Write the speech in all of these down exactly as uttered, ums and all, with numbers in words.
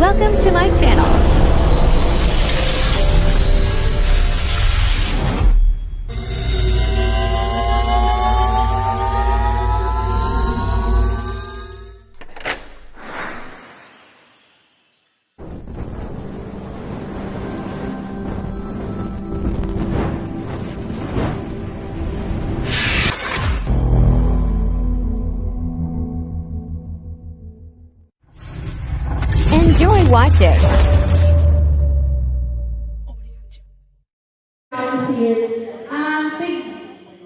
Welcome to my channel. Enjoy watching. Council, ang tig-,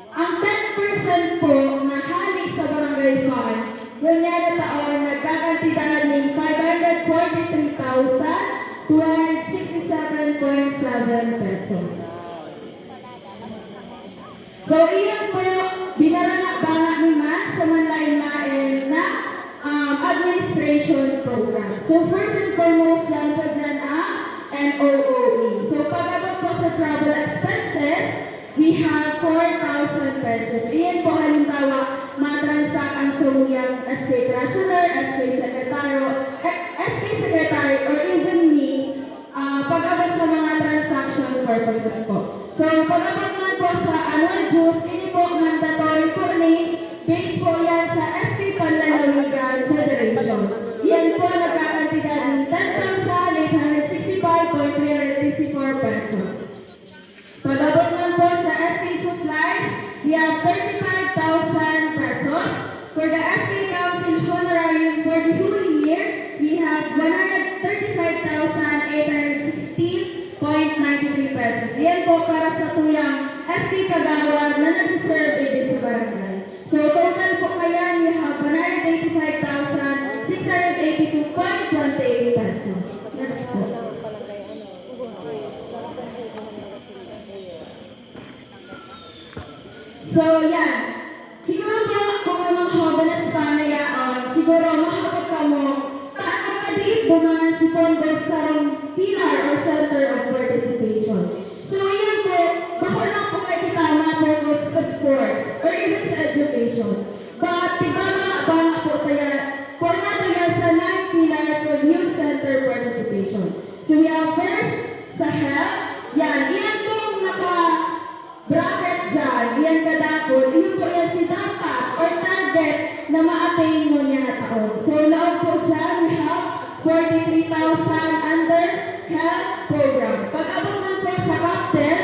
ang ten percent po na hali sa barangay fund, ngunyan na taon nagkakantidad nin five hundred forty-three thousand two hundred sixty-seven point seven pesos. So, iyan po, binaranga-banga ni man sa manlaen-laen na, um, administration program. So, first and foremost, yan po dyan ang N O O E. So, pag-abot po sa travel expenses, we have four thousand pesos. Iyan po, halimbawa, matransact ang samuyang S K treasurer, S K secretary, eh, S K secretary, or even me, Ah, pag-abot sa mga transaction purposes po. So, pag-abot man po sa annual dues, ini po mandatory po ni, based po yan sa S T Panlalawigan Federation. Yan po nagkakantidad ng ten thousand eight hundred sixty-five point three hundred fifty-four pesos. Pag-abot man po sa S T supplies, we have thirty-five thousand pesos. For the S T Council honorarium for the whole year, we have one hundred thirty-five thousand eight hundred sixteen point nine three pesos. Yan po para sa tuyang S T kagawad na nagsiserve dito sa barangay. So, total po kaya, we have one hundred eighty-five thousand six hundred eighty-two point twenty-eight pesos. Next po. So, yan. Siguro po, kung may mga hobenes pa na yaon, siguro mahapot kamo, ta-, ano kadiit duman si pondo sa sarong pillar or center of participation. So, iyan po, bako lang po kayo kita ma-focus sa sports or even sa education. But, di ba, mga banga po kaya, kung ano yan sa nine pillars of youth center participation. So, we have first, sa health, yan, iyan pong naka-bracket dyan, iyan kadakul, iyon po yan si dapat or target na ma-attain mo niya na taon. So, laog po dyan, we have forty-three thousand under health program. Pag-abot man po sa CAPTEL,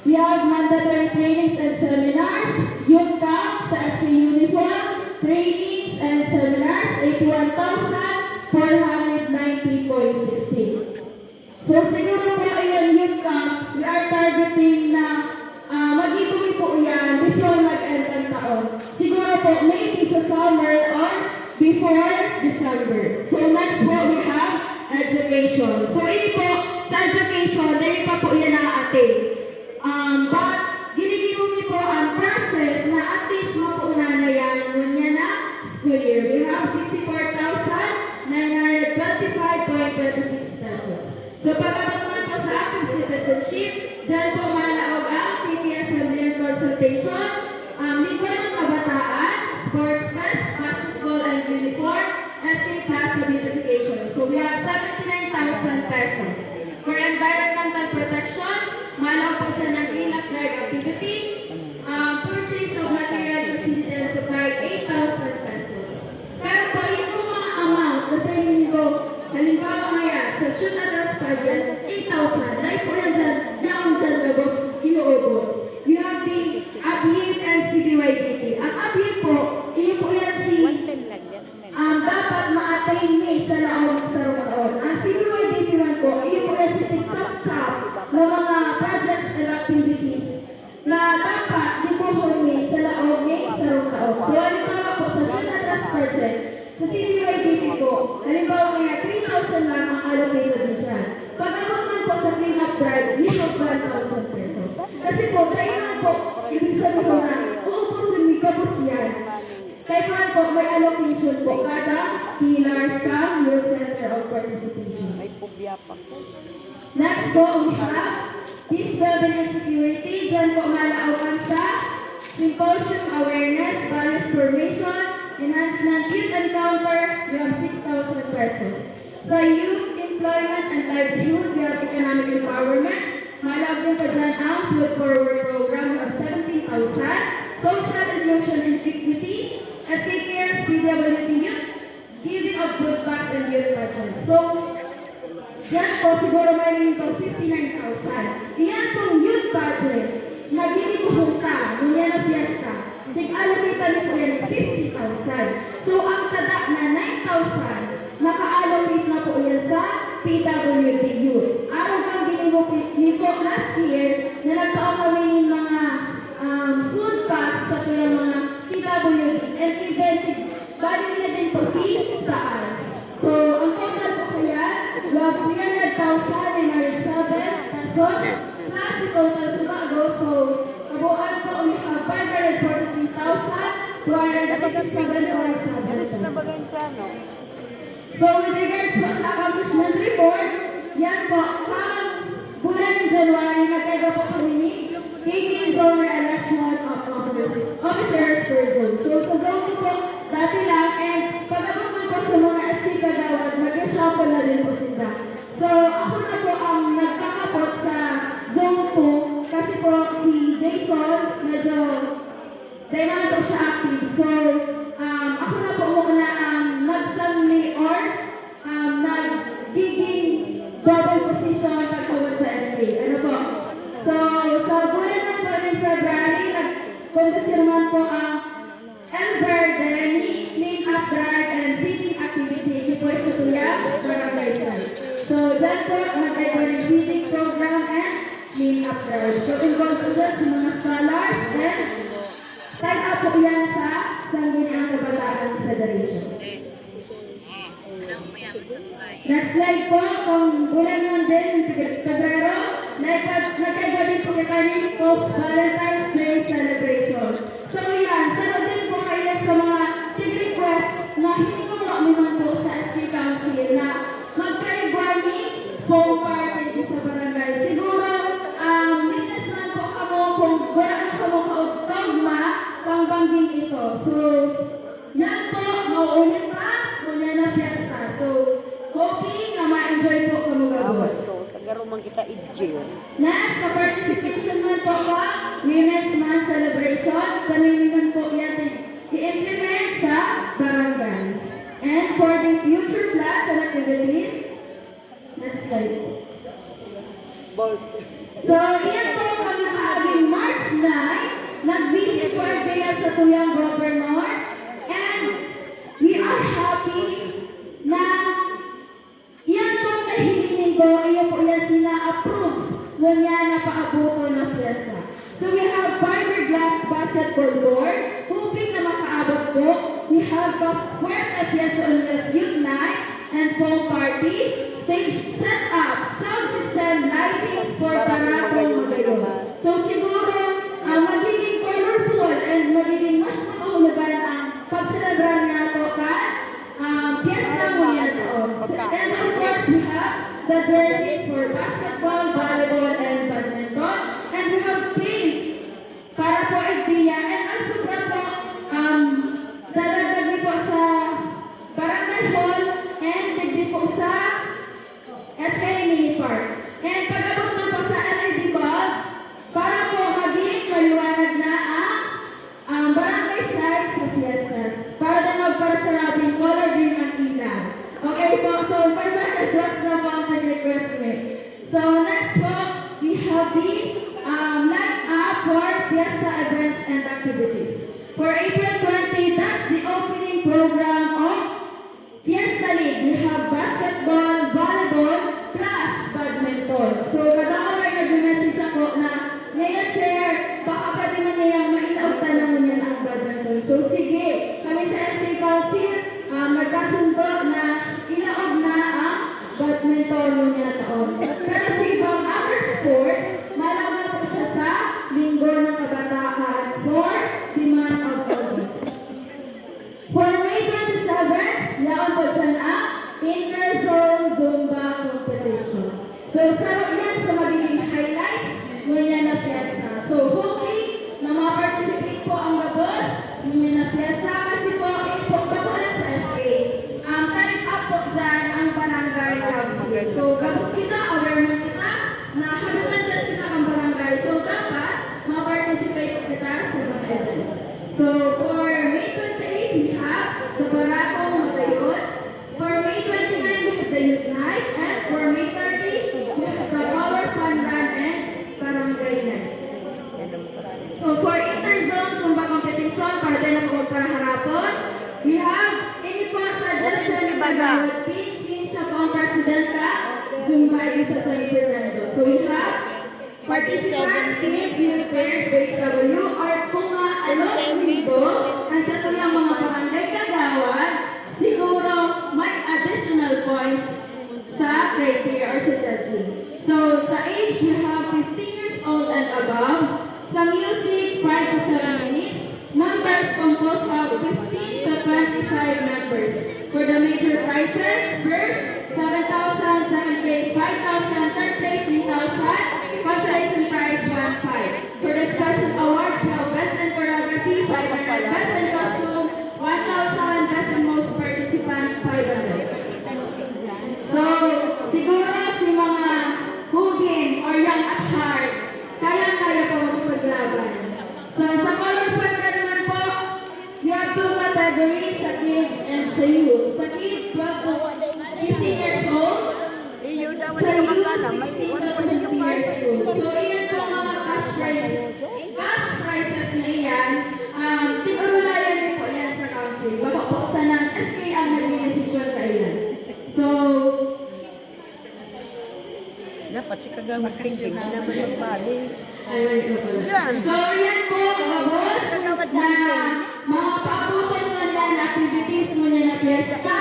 we have mandatory trainings and seminars, youth camp sa S K uniform, trainings and seminars, eighty-one thousand four hundred ninety point sixteen. So, siguro po, iyan youth camp, we are targeting na, ah, mag-ibo mi po iyan before mag-end ang taon. Siguro po, maybe sa summer or before December. So, next po, we have education. So, ini po, sa education, dahil pa po iyan na-attain. Um, but, ginigibo mi po ang process na at least mapunan na yan ngunyan na school year. We have sixty-four thousand nine hundred twenty-five point twenty-six pesos. So, pag-abot man po sa active citizenship, dyan po malaog ang T P Assembly and Consultation, um, Linggo ng Kabataan, Sports Fest, Basketball and Uniform, S K Plaza Beautification. So, we have seventy-nine thousand pesos. For environmental protection, malaog po dyan ang ilak guard activity, um, purchase of material, facility and supply, eight thousand pesos. Pero po, yung mga amount na sa inyo, halimbawa ngayon, sa shoot at dance pageant, eight thousand, dahil po yan dyan, yaon dyan gabos, inuubos. We have the ABHIP and C B Y D P. Ang ABHIP po, iyo po yan si, um, dapat ma-attain ni sa laog sa sarong taon. Ang C B Y D P man po, iyo po yan si tig-chop-chop ng mga projects and activities na dapat gibohon mi sa laog nin sarong taon. So, halimbawa po, sa Shoot at Dance Project, sa C B Y D P po, halimbawa nga, three thousand lang ang allocated mi dyan. Pag-abot man po sa clean-up drive, we have one thousand pesos. Kasi po, kailan po, ibig sabihin na, uubusin mi gabos yan. Kaya po, may allocation po kada pillar sa Youth Center of Participation. May pubya pa po. Next po, we have peace building and security. Diyan po malaog ang sa symposium, awareness, values formation, enhancement, youth encounter, we have six thousand pesos. Sa youth Employment and livelihood, we have economic empowerment. May laog din po dyan ang Food Forward Program, we have seventeen thousand. Social inclusion and equity, S K Cares, P W D Youth, giving of food packs and youth budget. So, dyan po siguro may limang fifty-nine thousand. Iyan pong youth budget na ginibuhong ka, ngunyan na fiesta, tig-allocate na po yan ng fifty thousand. So, ang tada na nine thousand, naka-allocate na po yan sa P W D youth. Arog ang ginibo ni po last year na nagkaon kami ng mga um, food packs sa tuyang mga P W D and even tig-, bali niya din po si SARS. So, ang total po kaya, we have three hundred thousand nine hundred seven pesos plus si total Subago. So, kabuuan po, we have five hundred forty-three thousand two hundred sixty-seven point seven pesos. So, with regards po sa accomplishment report, yan po, pag bulan ng January, nagkaiba po kami ni taking zone re-election of officers, officers per zone. So, sa zone two po, dati lang, and pag-abot man po sa mga S K kagawad, nag-reshuffle na din po sila. So, ako na po ang nagkakapot sa zone two, kasi po si Jason, medyo di naman po siya active. So, um, ako na po muna ang nagsangli or um, nagiging double position pagtawag sa S K. Ano po? So, sa bulan ng po ng February, nag-conduct naman po ang El Verde ni clean up drive and feeding activity. Ito po sa Kuya, Barangay San. So, dyan po, nag-iba ng feeding program and clean up drive. So, involved po dyan sa mga scholars and tie-up po yan sa Sangguniang Kabataan Federation. Next slide po, kung bulan man din, Pebrero, nagka-, nagkaiba din po kita ni Pope's Valentine's Day Celebration. So, yan, sa din po kayo sa mga tig-request na hiningunga mi man po sa S K Council na magkaigwa ni foam party sa barangay. Siguro, um, witness man po kamo kung wala na kamo kaugma kang bangging ito. So, yan po, mauunit pa, ngunyan na fiesta. So, hoping na ma-enjoy po kamo gabos. Awas ko, taga Roman kita, Idjil. Next, sa participation man po pa, Women's Month Celebration, kanina man po yan i- i-implement sa barangay. And for the future plans and activities, next slide po. Boss. So, iyan po ang nakaaging March nine, nag-visit po ang Villa sa tuyang Governor, and we are happy na iyan po ang nahiling nindo, iyo po yan sina-approve ngunyan na paaboton na fiesta. So, we have fiberglass basketball court, hoping na makaabot po. We have the Puerta Fiesta on Wheels Youth Night and foam party, stage setup, sound system, lightings for Barangay Tarapong Magayon. So, siguro, ah, magiging colorful and magiging mas makahulugan ang pagselebrar nga po kan, ah, fiesta ngunyan na taon. And of course, we have the jerseys for basketball, volleyball, and badminton. And we have pink para po idea, and ang sobra po, um, dadagdag niyo po sa barangay hall and digdi po sa S K Mini Park. And pag-abot na po sa L E D bulb, para po maging maliwanag na ang, ang barangay site sa fiestas. Para daw magparasarabing color green ang ilaw. Okay po, so five hundred watts na po ang nag-request mo. So next po, we have the um, line up for fiesta events and activities. For April twenty, that's the opening program of Fiesta League. We have basketball, volleyball, plus badminton. So, kadakol ay nag-message ako na ngayon, chair, baka pwede man niyang mailaog tanong niya ang badminton. So, sige, kami sa S K Council, um, nagkasundo na ilaog na ang badminton ngunyan na taon. Pero sa ibang other sports, malaog na po siya sa Linggo ng Kabataan for the month of August. For May twenty-seven, yaon po dyan ang Interzone Zumba Competition. So, saro yan sa magiging highlights ngunyan na fiesta. So, hoping na ma-participate po ang gabos ngunyan na fiesta kasi po, eh, po, bako lang sa S A. Ang time up po dyan, ang barangay council. So, gabos kita, aware man kita, na habitantes kita kan barangay. So, dapat ma-participate kita sa mga events. So, for May twenty-eight, we have the Barakong Magayon. For May twenty-nine, we have the Youth Night. And for May thirty, we have the Color Fun Run and Barangay Night. So, for inter-zone Zumba competition, para din ako magparaharapon, we have, ini po, suggestion ni Kagawad Pin, since siya po ang president ka, Zumba Isa San Fernando. So, we have participants, teens, youth, pairs, B H W, or kung ma-allow nindo, ang sa tuyang mga barangay kagawad, siguro may additional points sa criteria or sa judging. So, sa age, you have fifteen years old and above. Sa music, five to seven minutes. Numbers composed of fifteen to twenty-five members. For the major prizes, first, seven thousand, second place, five thousand, third place, three thousand, consolation prize, one five. For the special awards, we have best in choreography, five hundred, best in costume, one thousand, best in most participant, five hundred. So, siguro si mga hugin or young at heart, kayang-kaya pa makipaglaban. So, sa Color Fun Run naman po, we have two categories, sa kids and sa youth. Sa kid, twelve to fifteen years old. Sa youth, sixteen to twenty years old. So, iyan po ang mga cash prize. Cash prizes na iyan, um, tig-orulayan niyo po yan sa council. Bako po sana ang S K ang nagdidesisyon kailan. So, Dapat si Kagawad Pin, di na naman magbali. Ayun po pala. Diyan. So, yan po, mga boss, na mga paabot na yan, activities mo niya na piyesta.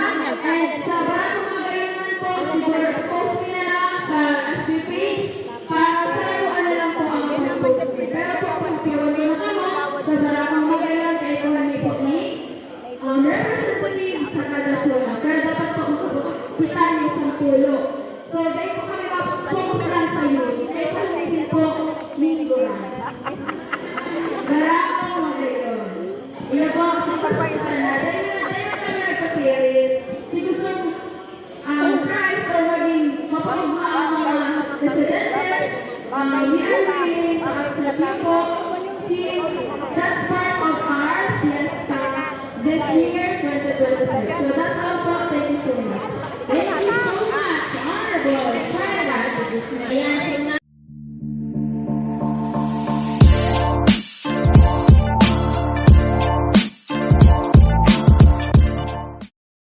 And sa Barakong Magayon po, siguro i-post mo na lang sa F B page para sa ano lang po ang i-post mo. Pero po, kung piyawan mo na kamo, sa Barakong Magayon, kaya po nami po ni um, representative sa kada zona. Pero dapat po, kita